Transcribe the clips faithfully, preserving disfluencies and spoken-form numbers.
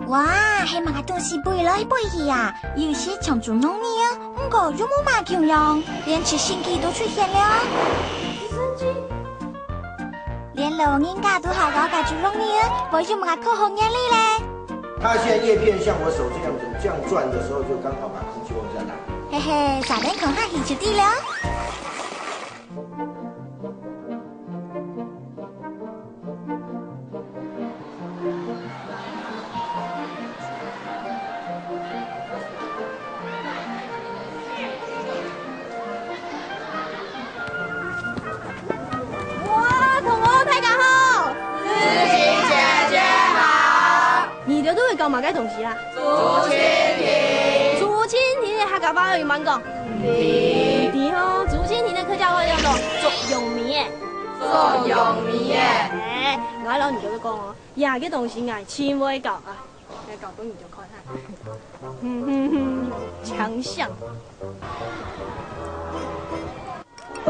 哇，係麼个東西飛來飛去啊？有時像捉弄你啊，毋過又無麼共樣，連直升機都出現了。直升機？連老人家都好搞个捉弄你啊，會有麼个科學原理咧？它现在叶片像我手这样子这样转的时候，就刚好把空气往下拉。嘿嘿，啥人看下去就知了。哇，同學大家好！思琪姐姐好！你兜都會搞麼个東西啦？竹蜻蜓。竹蜻蜓个客家話愛仰般講？ 你好，竹蜻蜓个客家話叫做捉弄你仔。捉弄你仔。哎，𠊎摎你兜講哦，這个東西𠊎盡會搞啊，來搞分你兜看哈。哼哼哼，強項。哎，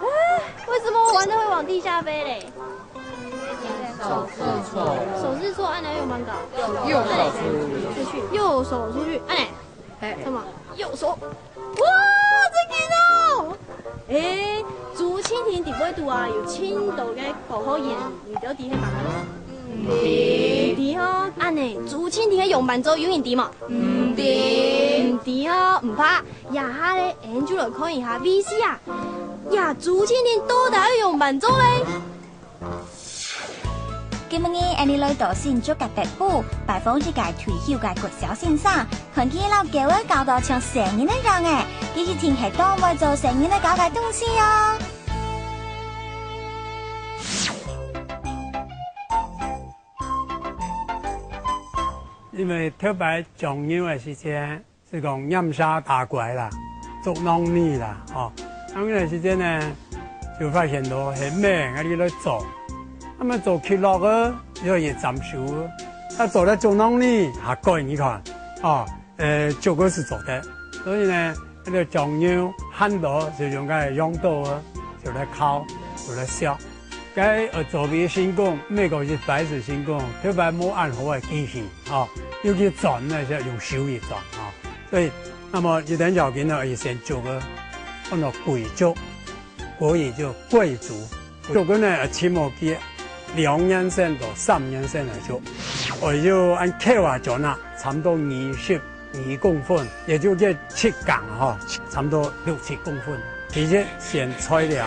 哎，為什麼玩的會往地下飛嘞？手勢錯。手勢錯，恁樣愛仰般搞？右手出去。右手出去，恁樣。 哎，什么？右手。哇，真个哦！哎，竹蜻蜓底背肚啊，有盡多个科學原理，你兜知係麼个無？毋知。毋知吼？恁呢，竹蜻蜓个樣般做有人知無？毋知。毋知吼，毋怕，這下咧，俺就來看一下V C啊。呀，竹蜻蜓到底愛仰般做咧？ 今晡日，俺俚來到新竹个北埔，拜訪一个退休个國小先生，看佢摎狗仔搞到像細人一樣仔，佢一定係當會做細人仔搞个東西哦。因為頭擺掌牛个時節， 係講黏沙打拐啦，捉弄你啦，吼。恁樣个時節呢，就發現到係乜，𠊎俚來做。那麼做起落个，又也斬手，啊，做得捉弄你，還過你看，哦，呃，這个係做得。所以呢，該个掌牛很多就用該用刀啊，就來敲，就來削。 該愛做个成功，毋係講一擺就成功，頭擺無恁好个機器，吼，尤其轉呢，係用手去轉，吼。所以，那麼一等要緊呢，愛先捉个，安到鬼捉，國語叫鬼捉。捉个呢，愛起碼佢兩年生到三年生來捉。愛有恁口啊轉啊，差毋多二十 二公分，也就係七公吼，差毋多六七公分。其實選材料，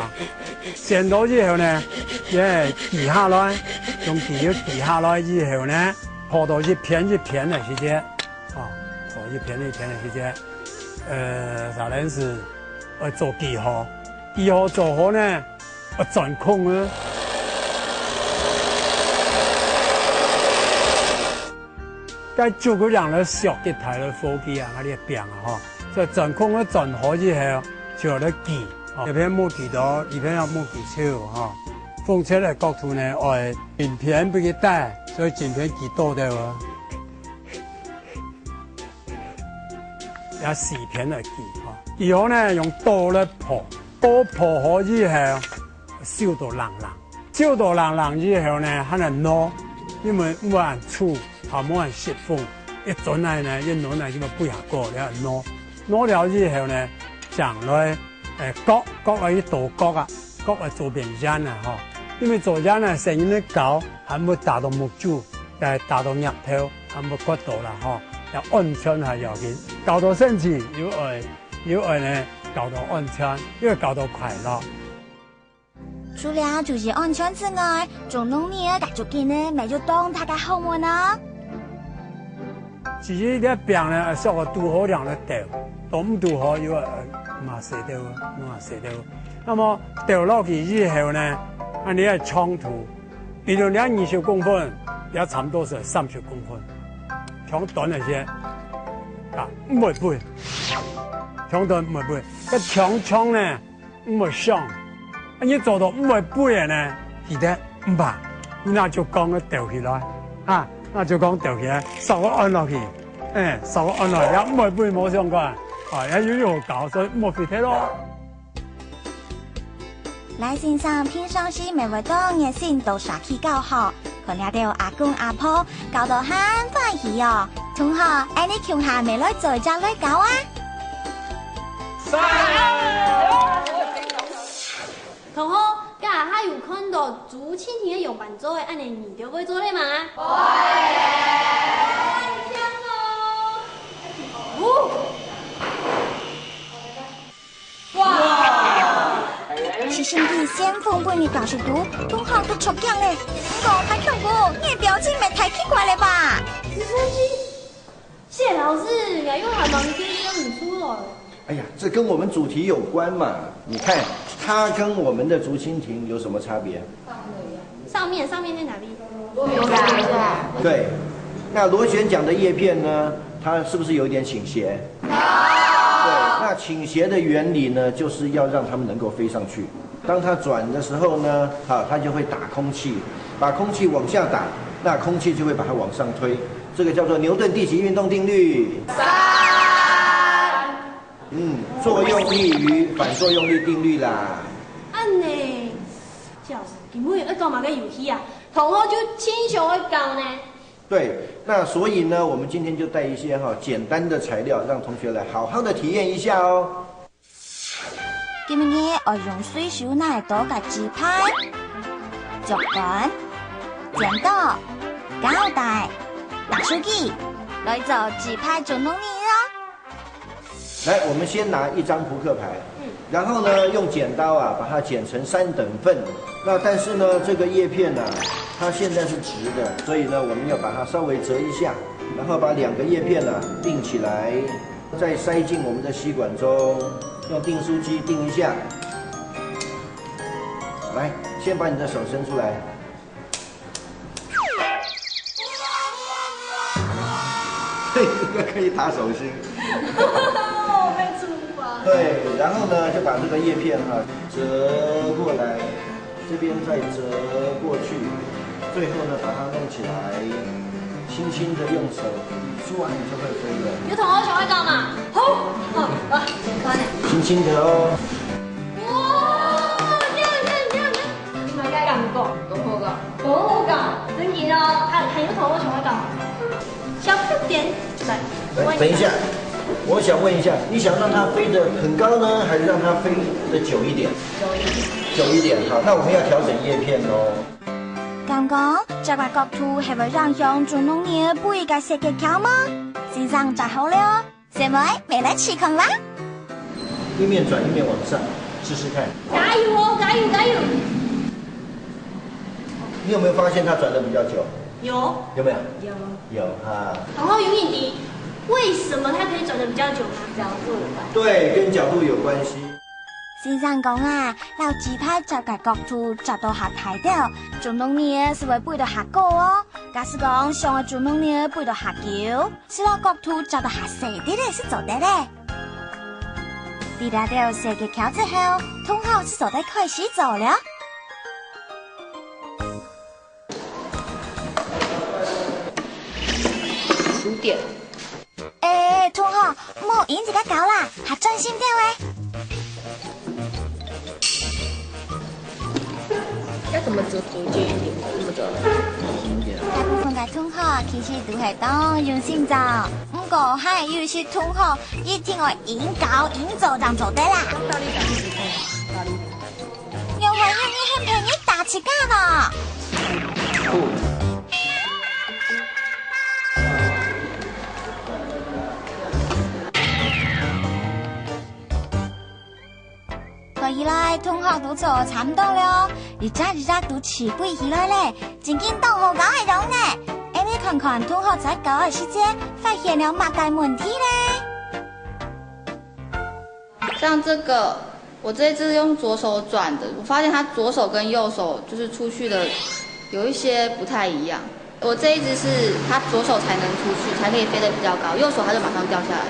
選到以後呢，也鋸下來，用鋸仔鋸下來以後呢，鋪到一片一片个時節，哦，鋪一片一片个時節，呃，啥人係愛做記號，記號做好呢，愛鑽空个。 該竹个樣來削个大个火機啊，該个柄啊吼，所以鑽空个鑽好以後，就愛來鋸，吼，這片無鋸到，這片也無鋸著，吼。風切个角度呢，愛正片分佢帶，所以正片鋸到个哦。也四片來鋸，吼。以後呢，用刀來破，刀破好以後，收到冷冷。 燒到冷冷以後呢，還愛熨，因為毋會恁臭，也無恁失風。一轉來呢，一熨來就會飛下過，了熨。熨了以後呢，正來，誒，割，割了一刀割啊，割了做變煙啊，吼。因為做煙啊，細人仔搞，還會打到目珠，誒，打到額頭，還會割到啦，吼。要安全還要緊，搞到生趣，又愛，又愛呢，搞到安全，又愛搞到快樂。 除了注意安全之外，捉弄你个該捉緊呢，乜有當大个學問哦。其實這柄呢，愛削个拄好量來鬥，都毋拄好，又愛嘛細鬥，嘛細鬥。那麼鬥落去以後呢，恁樣个長度，比如你二十公分，也差毋多係三十公分，長短个些，啊，毋會飛，長短毋會飛，該長長呢， 毋會傷。啊，你做到毋會飛个呢，其實毋怕，你拿就講个鬥起來，啊，拿就講鬥起來，掃个按落去，誒，掃个按落去，也毋會飛無相關，啊，也有有搞，所以毋會飛忒咯。賴先生平常時乜會當熱心到社區教學，看這兜阿公阿婆搞到恁歡喜哦！同學，恁呢共下乜來做一隻雷筊啊！同學，這下有看到竹蜻蜓个樣般做个，恁呢你兜會做得嗎？會！哇！直升機旋風飛入教室肚，同學都著驚咧。毋過，太恐怖，你个表情乜太奇怪了吧？直升機，謝老師，你還用還蠻驚，驚毋出來。哎呀，這跟我們主題有關嘛。你看，它跟我們的竹蜻蜓有什麼差別？上面，上面在哪裡？螺旋槳。對，那螺旋槳的葉片呢，它是不是有一點傾斜？對，那傾斜的原理呢，就是要讓它們能夠飛上去。當它轉的時候呢，哈，它就會打空氣，把空氣往下打，那空氣就會把它往上推。這個叫做牛頓第幾運動定律？三。嗯，作用力與反作用力定律啦。恁呢，謝老師，今晡日愛搞麼个遊戲啊？同學就盡想愛搞呢。對，那所以呢，我們今天就帶一些哈簡單的材料，讓同學來好好的體驗一下哦。今日愛用隨手拿得到个紙牌、竹竿、剪刀、膠帶、打書機，來做紙牌竹筒泥哦。來，我們先拿一張撲克牌，嗯。然後呢，用剪刀啊，把它剪成三等份。那但是呢，這個葉片啊，它現在是直的，所以呢，我們要把它稍微折一下，然後把兩個葉片啊，併起來，再塞進我們的吸管中，用訂書機訂一下。來，先把你的手伸出來。 這個可以打手心。被處罰。對，然後呢，就把這個葉片哈，折過來，這邊再折過去，最後呢，把它弄起來，輕輕地用手一轉就會飛了。有同學想愛搞嘛？好，好，來，先看。輕輕地哦。哇，這樣，這樣，這樣，這樣。 你麼个感覺？當好搞。當好搞，真緊哦！還，還有同學想愛搞？小不點，來，來，等一下，我想問一下，你想讓它飛得很高呢，還是讓它飛得久一點？久一點。久一點，好，那我們要調整葉片哦。剛剛這個角度係會影響竹筒泥个設計巧嗎？先生，做好了哦。 姊妹，乜來試看啦。一面轉一面往上，試試看。加油哦，加油，加油！你有沒有發現它轉得比較久？有。有沒有？有。有哈。然後永遠的，為什麼它可以轉得比較久呢？角度有關。對，跟角度有關係。先生講啊，摎紙牌接个角度接到較大兜，竹筒泥係會飛到較高哦。假使講想愛竹筒泥飛到較久， 係摎角度接到較細滴仔係做得咧。知了這兜細技巧之後，同學就做得開始做了。十點。欸，同學，莫影這个搞啦，較專心兜欸。 要怎麼折？折一點，這麼折。大部分个同學其實都係當用心做，毋過還有一些同學一定愛硬搞硬做正做得啦。大力打，大力打。有朋友你很便宜打起價呢。看起來同學都做差毋多了，一隻一隻都齊備起來咧，正經當好搞个樣呢。𠊎等看看同學在搞个時節，發現了麼个問題咧？像這個，我這隻用左手轉的，我發現它左手跟右手就是出去的有一些不太一樣。我這一隻是它左手才能出去，才可以飛得比較高，右手它就馬上掉下來。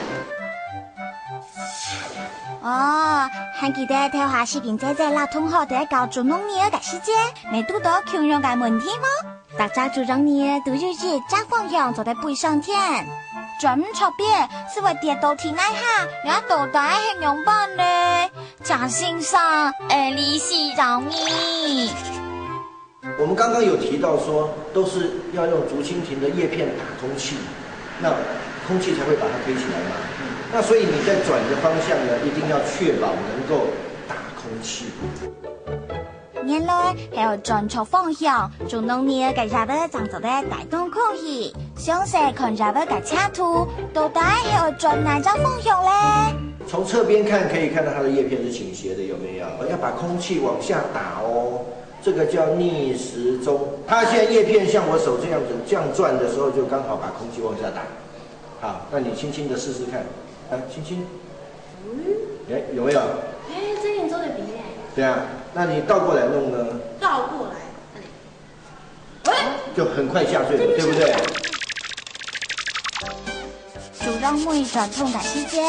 哦，還記得頭下詩萍姐姐摎同學在搞竹筒泥个時節，乜堵到共樣个問題無？大家竹筒泥都有一隻方向做得飛上天。轉毋著邊，就會跌到地泥下，這到底係仰般咧？鄭先生，𠊎等試著你。我们刚刚有提到说，都是要用竹蜻蜓的叶片打空气，那空气才会把它推起来嘛。那所以你在转的方向呢，一定要确保能够打空气。原來係愛轉著方向，竹籠裡个葉仔正做得帶動空氣。詳細看葉仔个斜度，到底係愛轉哪隻方向咧？从侧边看，可以看到它的叶片是倾斜的，有没有？要把空气往下打哦。这个叫逆时钟。它现在叶片像我手这样子这样转的时候，就刚好把空气往下打。好，那你轻轻的试试看，啊，轻轻，哎，有没有？哎，这个做得比呢。对啊，那你倒过来弄呢？倒过来，就很快下坠了，对不对？竹秧尾轉動个時節，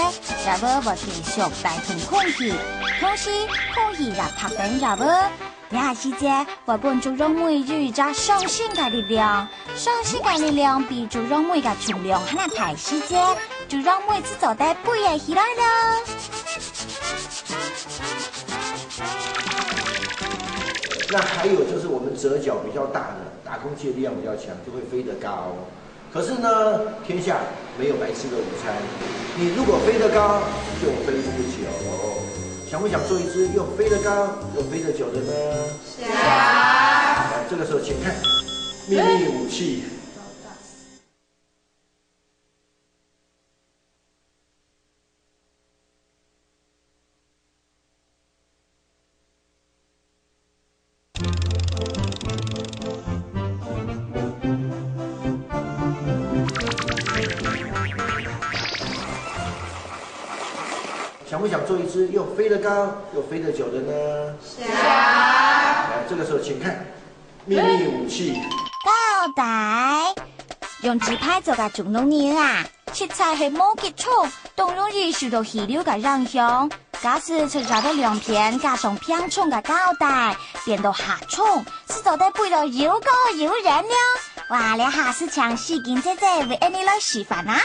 葉仔會繼續帶動空氣，同時空氣也拍等葉仔。這時節會分竹秧尾有一隻上升个力量，上升个力量比竹秧尾个重量還較大時節，竹秧尾就做得飛了起來了。那还有就是我们折角比较大的，打空气的力量比较强，就会飞得高。可是呢，天下没有白吃的午餐。你如果飞得高，就飞不久。想不想做一只又飞得高又飞得久的呢？想。这个时候，请看秘密武器。想不想做一只又飞得高又飞得久的呢？想。来，这个时候请看秘密武器。膠帶，用紙牌做个竹籠仔啊，實在係無幾重，當容易受到氣流个影響。假使出葉仔兩片加上平重个膠帶，變到較重，就做得飛到又高又遠了。哇，這下就請詩琴姐姐為𫣆俚來示範啊！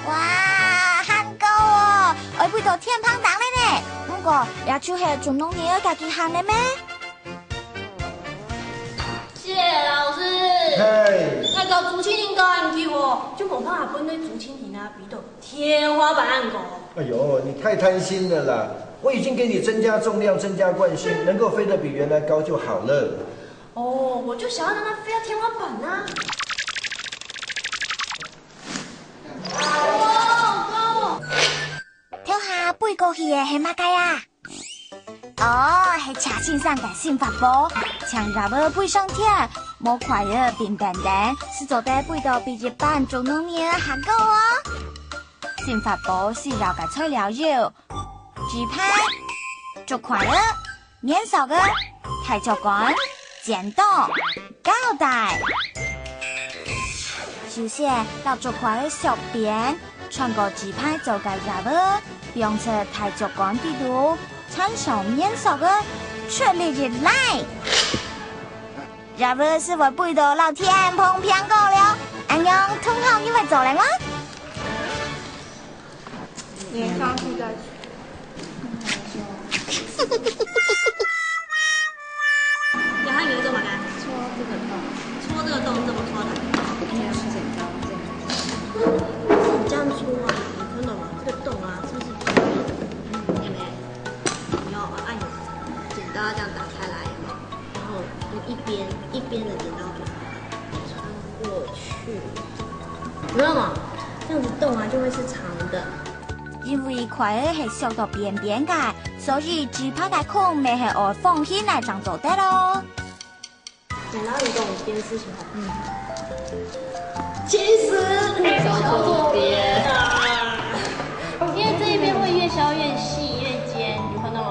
哇，還高哦，愛飛到天棚頂了呢！毋過，這就係竹籠仔个極限了咩？謝謝老師。嘿，那个竹蜻蜓高恁高哦，就恐怕分那竹蜻蜓啊飛到天花板恁高。哎呦，你太贪心了啦！我已经给你增加重量、增加惯性，能够飞得比原来高就好了。哦，我就想要让它飞到天花板啊。哇，好高哦！頭下飛過去个係麼个啊？哦，係車先生个新法寶，將葉仔飛上天，無槐仔並等等，就做得飛到比一般竹籠仔較高哦。新法寶需要个材料有：紙牌、竹槐仔、 燃燒个、大竹竿、剪刀、膠帶。首先，摎竹槐仔削扁，穿過紙牌做个葉仔，放在大竹竿底肚，纏上燃燒个，出力一拉，葉仔就會飛到摎天棚平高了。恁樣，同學你會做得嗎？ 你上去再去。然后你会做嘛？戳这个洞，戳这个洞，怎么戳的？你要剪刀这样。你这样戳啊，你看懂吗？这个洞啊，是不是？有没有？你要按你剪刀这样打开来，有没有？然后用一边一边的剪刀给它穿过去，你知道吗？这样子洞啊就会是长的。 因為槐仔係削到扁扁个，所以紙牌个空乜係愛放起來正做得哦。等到你懂一件事情後，嗯，其實你削左邊啊，因為這一邊會越削越細越尖，有看到嗎？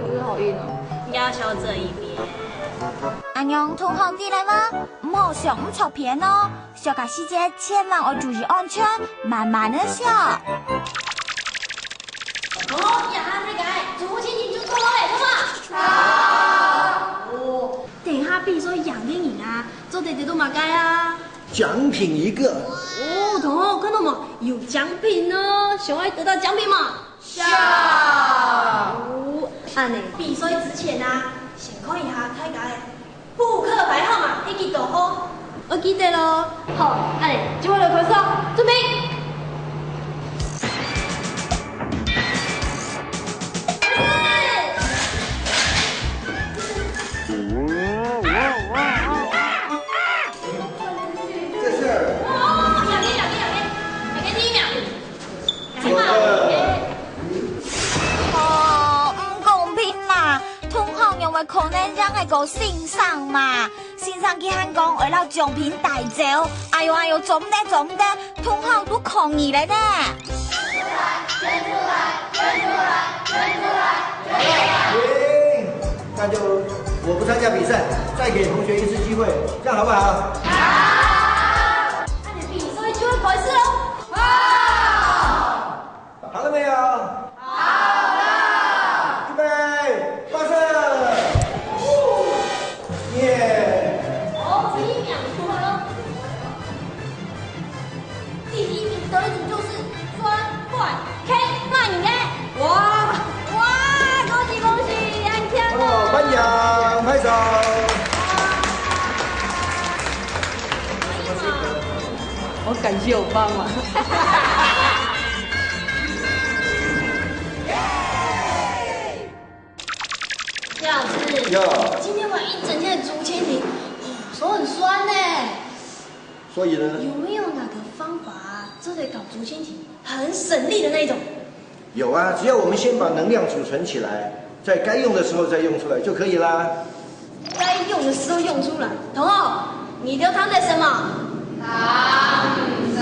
可是好硬哦。應該要削這一邊。恁樣同學知了嗎？毋好削毋著片哦。 削个時節千萬愛注意安全，慢慢仔削。哦，這下這个竹蜻蜓就做好了，著無？好。哦，等下比賽贏个人啊，做得得到麼个啊？獎品一个。哦，同學看到無？有獎品哦，想愛得到獎品無？想。哦，恁呢，比賽之前啊，先看一下大家个 本號牌號碼，你記得吼。我記得咯。好，恁呢，這下就開始哦，準備。開始。這是。哦，兩邊，兩邊，兩邊，兩邊第一名。 哦，毋公平啦！同學仰會可能贏个過先生嘛？先生佢還講愛摎獎品帶走。哎喲哎喲，做毋得做毋得，同學都抗議了呢！停！那就我不參加比賽，再給同學一次機會，這樣好不好？好！那你比賽就會開始咯！ 好了沒有？好了。預備，發射！耶！哦，第一名出來了。第一名得主就是專怪K怪你耶！哇！哇！恭喜恭喜，很強哦！哦，頒獎，拍手。 我感謝我爸媽。謝老師，有。今天玩一整天的竹蜻蜓，哦，手很酸呢。所以呢？有沒有哪個方法啊，做得搞竹蜻蜓很省力的那種？ 有啊，只要我們先把能量儲存起來，在該用的時候再用出來就可以啦。該用的時候用出來，同學，你都躺在什麼？躺着。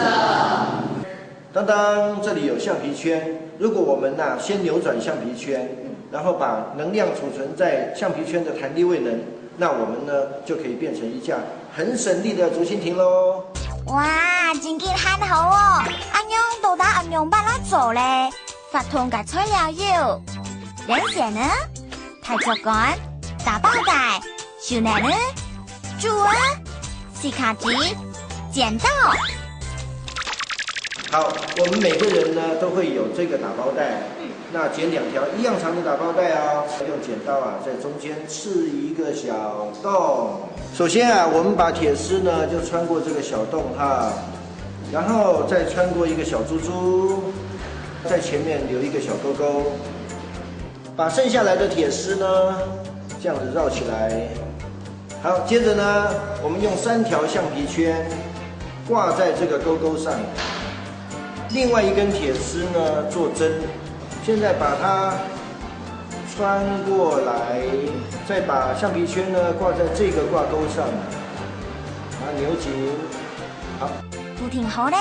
當當，這裡有橡皮圈，如果我們呐、先扭轉橡皮圈，然後把能量儲存在橡皮圈的彈力位呢，那我們呢就可以變成一架很省力的竹蜻蜓嘍。哇，真經還好哦！恁樣到底愛仰般來做咧？ 發動个材料有：零線呢、大竹竿、打包袋、手泥呢、竹啊、洗卡机、剪刀。好，我們每個人呢都會有這個打包袋，那剪兩條一樣長的打包袋哦，用剪刀啊在中間刺一個小洞。首先啊，我們把鐵絲呢就穿過這個小洞哈， 然後再穿過一個小珠珠，在前面留一個小勾勾，把剩下來的鐵絲呢，這樣子繞起來。好，接著呢，我們用三條橡皮圈掛在這個勾勾上，另外一根鐵絲呢做針，現在把它穿過來，再把橡皮圈呢掛在這個掛勾上，把它扭緊。 好。固定好咧，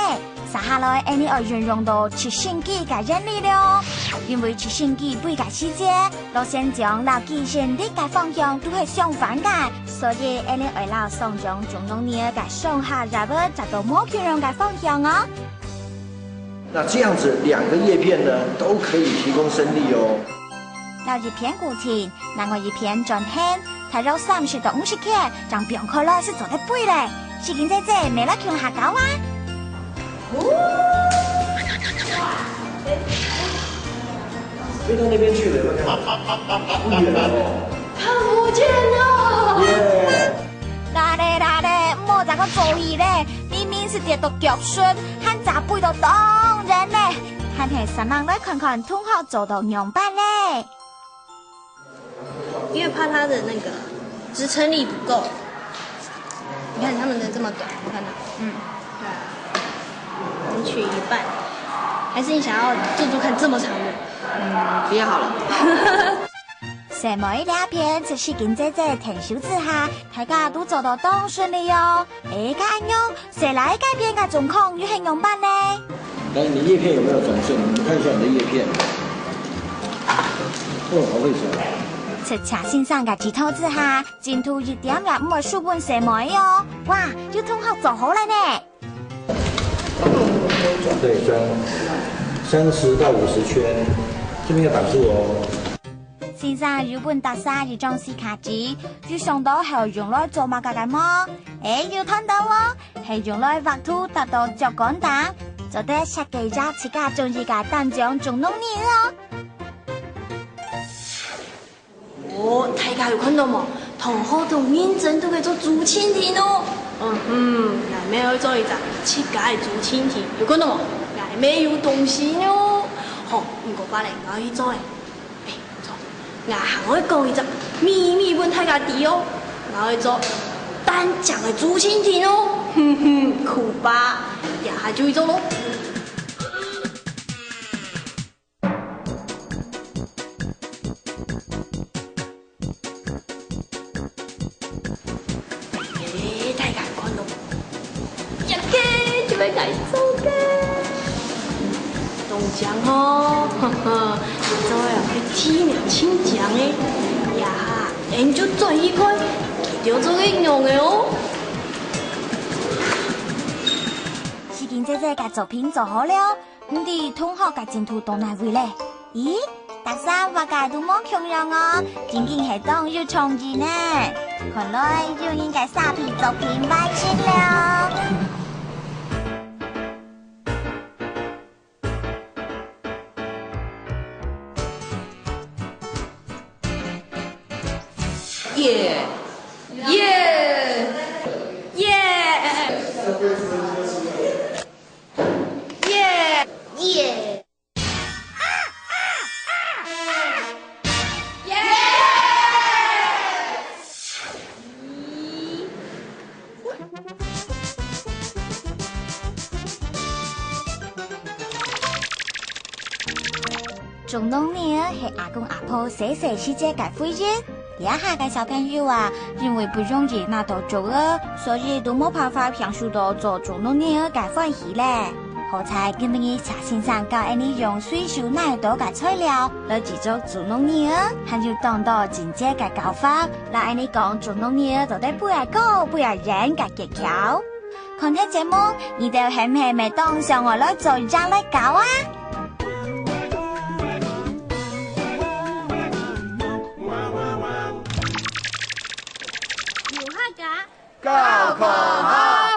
接下來𠊎等愛運用到直升機个原理了。因為直升機飛个時節，螺旋槳摎寄生力个方向都係相反个，所以𠊎等愛摎雙槳總動力个上下壓力接到無共樣个方向哦。那這樣子，兩個葉片呢，都可以提供升力哦。摎一片固定，另外一片轉圈，大約三十到五十圈，正放開來就做得飛咧。世錦姐姐，乜來共下搞啊！飛到那邊去了，有沒有看到？不遠了哦。看不見了。耶！來咧，來咧，莫再過做戲咧，明明係跌到腳酸，還正飛到當遠咧，還係煞猛來看看同學做到仰般咧。 因為怕它的那個支撐力不夠。你看它們的這麼短，你看到？嗯。對啊，只取一半，還是你想要做做看這麼長的？嗯，不要好了。細妹這片就係世錦姐姐𢯭手之下，大家都做到當順利哦。欸，該恁樣，細倈該片个狀況又係仰般呢？來，你葉片有沒有轉順？我們看一下你的葉片。哦，好會轉。在謝先生个指導之下，進度一點也毋會輸分細妹哦。哇，有同學做好了呢！對，轉三十到五十圈，這邊要擋住哦。先生有分大家一張小卡紙，有想到係用來做麼个个無？欸，有看到哦，係用來畫圖貼到竹竿頂，做得設計一隻自家中意个彈槳總動力哦。 哦，大家有看到無？同學都認真都愛做竹蜻蜓哦。嗯哼，𠊎乜愛做一隻自家个竹蜻蜓，有看到無？𠊎乜有東西哦。好，毋過話咧，𠊎愛去做咧。哎，毋著，𠊎還愛講一隻秘密分大家知哦。𠊎愛做單槳个竹蜻蜓哦。哼哼，酷吧？這下就去做咯。 欸，大家看哦，這个就係𠊎做个。當靚哦，哈哈，做个啊，佢地面盡靚欸。呀，𫣆就轉去看，佢兜做个仰仔哦。詩琴姐姐个作品做好了， 毋知同學个進度到哪位咧？咦，大家畫个都無共樣哦，真經係當有創意呢！看來有人个沙皮作品完成了。耶！耶！耶！ 耶！耶！耶！竹弄娘係阿公阿婆細細時節个回憶。 這下个小朋友啊，因為不容易拿到竹仔，所以都無辦法享受到做竹弄娘个歡喜咧。好彩今晡日謝先生教𫣆俚用隨手拿到个材料來製作竹弄娘，還有當多精緻个教法，來𫣆俚講竹弄娘到底飛啊高、飛啊遠个訣竅。看忒節目，你兜係毋係乜當想愛來做一隻來搞啊？ 有客家，搞科學。